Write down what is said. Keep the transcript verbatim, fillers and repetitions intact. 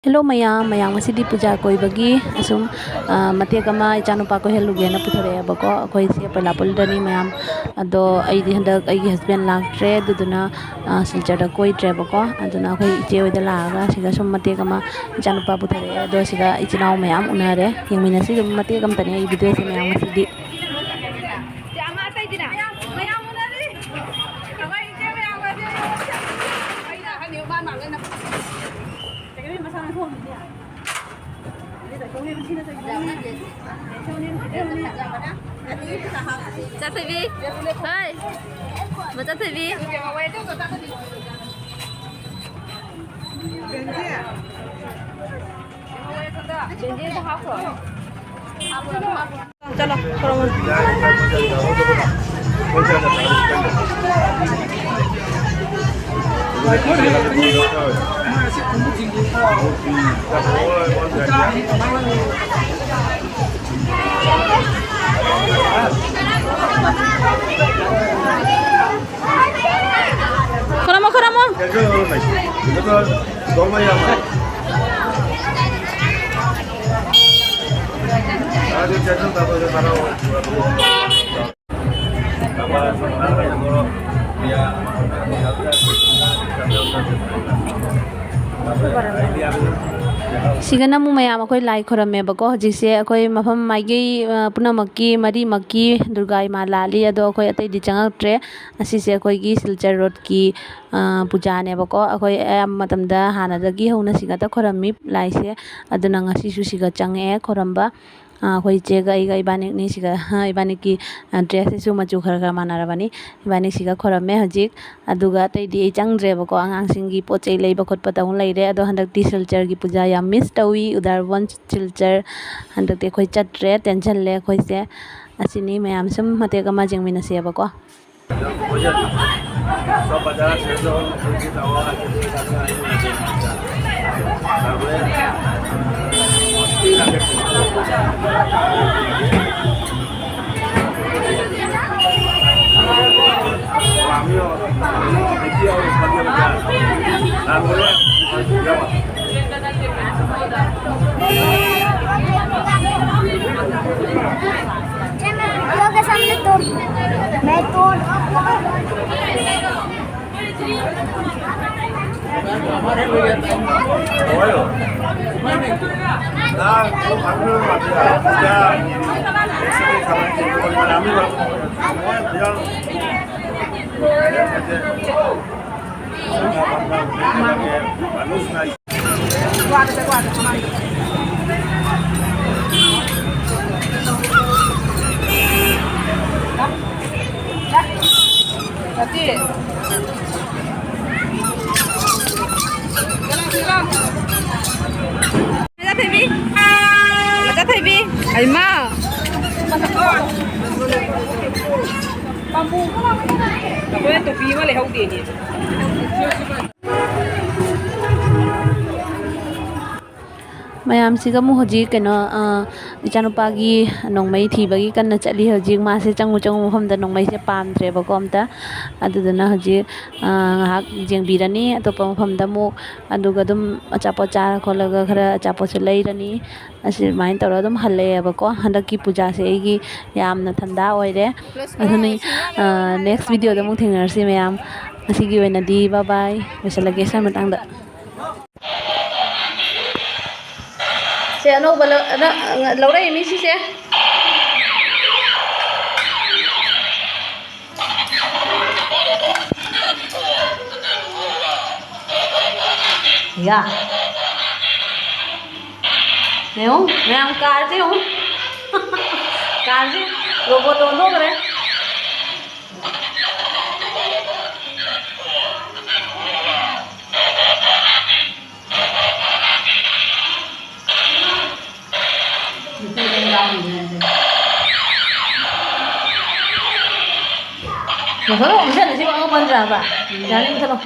Hello ꯃꯌꯥꯝ, ꯃꯌꯥꯝ ꯉꯁꯤꯗꯤ ꯄꯨꯖꯥ ꯀꯣꯏꯕꯒꯤ ꯑꯁꯨꯝ, ꯑ, ꯃꯇꯦꯛ ꯑꯃ ꯏꯆꯥꯅꯨꯄꯥ ꯀꯣꯏꯍꯜꯂꯨꯒꯦꯅ ꯄꯨꯊꯣꯔꯛꯑꯦꯕꯀꯣ꯫ ꯑꯩꯈꯣꯏꯁꯦ ꯄꯣꯏꯂꯥꯄꯨꯜꯗꯅꯤ ꯃꯌꯥꯝ꯫ ꯑꯗꯣ ꯑꯩꯗꯤ ꯍꯟꯗꯛ ꯑꯩꯒꯤ husband ꯂꯥꯛꯇ꯭ꯔꯦ, ꯑꯗꯨꯗꯨꯅ, ꯑ, ꯁꯤꯜꯆꯔꯗ ꯀꯣꯏꯗ꯭ꯔꯦꯕꯀꯣ꯫ ꯑꯗꯨꯅ ꯑꯩꯈꯣꯏ ꯏꯆꯦ ꯍꯣꯏꯗ ꯂꯥꯛꯑꯒ ꯁꯤꯗ ꯁꯨꯝ ꯃꯇꯦꯛ ꯑꯃ ꯏꯆꯥꯅꯨꯄꯥ ꯄꯨꯊꯣꯔꯛꯑꯦ꯫ ꯑꯗꯣ ꯁꯤꯗ ꯏꯆꯤꯟ ꯏꯅꯥꯎ ꯃꯌꯥꯝ ꯎꯅꯔꯦ꯫ ꯌꯦꯡꯃꯤꯟꯅꯁꯤ ꯑꯗꯨꯝ ꯃꯇꯦꯛ ꯑꯃꯇꯅꯦ ꯑꯩ videoꯁꯦ ꯃꯌꯥꯝ ꯉꯁꯤꯗꯤ꯫ ꯆꯠꯊꯣꯏꯕꯤ꯫ ꯍꯣꯏ꯫ ꯃꯆꯠꯊꯣꯏꯕꯤ꯫ ꯕꯦꯟꯖꯤꯗ ꯍꯥꯞꯈ꯭ꯔꯣ꯫ ꯆꯠꯂꯣ, ꯈꯣꯏꯔꯝꯃꯣ꯫ ꯈꯣꯏꯔꯝꯃꯣ, ꯈꯣꯏꯔꯝꯃꯣ꯫ ꯁꯤꯒꯅ ꯑꯃꯨꯛ ꯃꯌꯥꯝ ꯑꯩꯈꯣꯏ ꯂꯥꯏ ꯈꯣꯏꯔꯝꯃꯦꯕꯀꯣ꯫ ꯍꯧꯖꯤꯛꯁꯦ ꯑꯩꯈꯣꯏ ꯃꯐꯝ ꯃꯥꯏꯀꯩ, ꯑ, ꯄꯨꯝꯅꯃꯛꯀꯤ ꯃꯔꯤꯃꯛꯀꯤ ꯗꯨꯔꯒꯥ ꯏꯃꯥ ꯂꯥꯠꯂꯤ, ꯑꯗꯣ ꯑꯩꯈꯣꯏ ꯑꯇꯩꯗꯤ ꯆꯪꯉꯛꯇ꯭ꯔꯦ꯫ ꯑꯁꯤꯁꯦ ꯑꯩꯈꯣꯏꯒꯤ ꯁꯤꯜꯆꯔ ꯔꯣꯗꯀꯤ, ꯑ, ꯄꯨꯖꯥꯅꯦꯕꯀꯣ꯫ ꯑꯩꯈꯣꯏ ꯑꯌꯥꯝꯕ ꯃꯇꯝꯗ ꯍꯥꯟꯅꯗꯒꯤ ꯍꯧꯅ ꯁꯤꯒꯇ ꯈꯣꯏꯔꯝꯃꯤ ꯂꯥꯏꯁꯦ, ꯑꯗꯨꯅ ꯉꯁꯤꯁꯨ ꯁꯤꯒ ꯆꯪꯉꯛꯑꯦ ꯈꯣꯏꯔꯝꯕ꯫ ꯑ, ꯑꯩꯈꯣꯏ ꯏꯆꯦꯒ ꯑꯩꯒ ꯏꯕꯥꯅꯤꯅꯤ ꯁꯤꯒ, ꯏꯕꯥꯅꯤꯒꯤ, ꯑ, dressꯁꯤꯁꯨ ꯃꯆꯨ ꯈꯔ ꯈꯔ ꯃꯥꯟꯅꯔꯕꯅꯤ꯫ ꯏꯕꯥꯅꯤ ꯁꯤꯒ ꯈꯣꯏꯔꯝꯃꯦ ꯍꯧꯖꯤꯛ꯫ ꯑꯗꯨꯒ ꯑꯇꯩꯗꯤ ꯑꯩ ꯆꯪꯗ꯭ꯔꯦꯕꯀꯣ, ꯑꯉꯥꯡꯁꯤꯡꯒꯤ ꯄꯣꯠ ꯆꯩ ꯂꯩꯕ ꯈꯣꯠꯄ ꯇꯧ ꯂꯩꯔꯦ꯫ ꯑꯗꯣ ꯍꯟꯗꯛꯇꯤ ꯁꯤꯜꯆꯔꯒꯤ ꯄꯨꯖꯥ ꯌꯥꯝ miss ꯇꯧꯏ, ꯎꯗꯥꯔꯕꯣꯟ ꯁꯤꯜꯆꯔ꯫ ꯍꯟꯗꯛꯇꯤ ꯑꯩꯈꯣꯏ ꯆꯠꯇ꯭ꯔꯦ, ꯇꯦꯟꯁꯜꯂꯦ ꯑꯩꯈꯣꯏꯁꯦ꯫ ꯑꯁꯤꯅꯤ ꯃꯌꯥꯝ ꯁꯨꯝ ꯃꯇꯦꯛ ꯑꯃ ꯌꯦꯡꯃꯤꯟꯅꯁꯦꯕꯀꯣ꯫ ꯃꯆꯥ ꯊꯣꯏꯕꯤ, ꯃꯆꯥ ꯊꯣꯏꯕꯤ, ꯍꯩꯃꯥ꯫ ꯑꯩꯈꯣꯏꯅ ꯇꯣꯄꯤ ꯑꯃ ꯂꯩꯍꯧꯗꯦꯅꯦ꯫ ꯃꯌꯥꯝꯁꯤꯒ ꯑꯃꯨꯛ ꯍꯧꯖꯤꯛ ꯀꯩꯅꯣ, ꯑ, ꯏꯆꯥꯅꯨꯄꯥꯒꯤ ꯅꯣꯡꯃꯩ ꯊꯤꯕꯒꯤ ꯀꯟꯅ ꯆꯠꯂꯤ ꯍꯧꯖꯤꯛ꯫ ꯃꯥꯁꯦ ꯆꯪꯉꯨ ꯆꯪꯉꯨ ꯃꯐꯝꯗ ꯅꯣꯡꯃꯩꯁꯦ ꯄꯥꯝꯗ꯭ꯔꯦꯕꯀꯣ ꯑꯝꯇ꯫ ꯑꯗꯨꯗꯨꯅ ꯍꯧꯖꯤꯛ, ꯑ, ꯉꯥꯏꯍꯥꯛ ꯌꯦꯡꯕꯤꯔꯅꯤ ꯑꯇꯣꯞꯄ ꯃꯐꯝꯗ ꯑꯃꯨꯛ꯫ ꯑꯗꯨꯒ ꯑꯗꯨꯝ ꯑꯆꯥꯄꯣꯠ ꯆꯥꯔ ꯈꯣꯠꯂꯒ ꯈꯔ ꯑꯆꯥꯄꯣꯠꯁꯨ ꯂꯩꯔꯅꯤ꯫ ꯑꯁꯨꯃꯥꯏꯅ ꯇꯧꯔꯒ ꯑꯗꯨꯝ ꯍꯜꯂꯛꯑꯦꯕꯀꯣ꯫ ꯍꯟꯗꯛꯀꯤ ꯄꯨꯖꯥꯁꯦ ꯑꯩꯒꯤ ꯌꯥꯝꯅ ꯊꯟꯗꯥ ꯑꯣꯏꯔꯦ꯫ ꯑꯗꯨꯅ, ꯑ, next videoꯗ ꯑꯃꯨꯛ ꯊꯦꯡꯅꯔꯁꯤ ꯃꯌꯥꯝ꯫ ꯉꯁꯤꯒꯤ ꯑꯣꯏꯅꯗꯤ bye bye꯫ ꯂꯣꯏꯁꯤꯜꯂꯒꯦ ꯁ꯭ꯋꯥꯏ ꯃꯇꯥꯡꯗ꯫ ꯁꯦ, ꯑꯅꯧꯕ ꯂꯧ-, ꯑꯅ-, ꯂꯧꯔꯛꯏ ꯃꯤ ꯁꯤꯁꯦ꯫ ꯌꯥ꯫ ꯌꯦꯡꯉꯨ, ꯃꯌꯥꯝ ꯀꯥꯔꯁꯦ ꯌꯦꯡꯉꯨ꯫ ꯀꯥꯔꯁꯦ ꯔꯣꯕꯣꯠꯇ ꯑꯣꯟꯊꯣꯛꯈ꯭ꯔꯦ꯫ ꯃꯊꯟꯇ ꯑꯣꯟꯁꯤꯜꯂꯁꯤ ꯃꯉꯥ ꯄꯟꯗ꯭ꯔꯕ? ꯌꯥꯅꯤ, ꯃꯨꯊꯠꯂꯣ꯫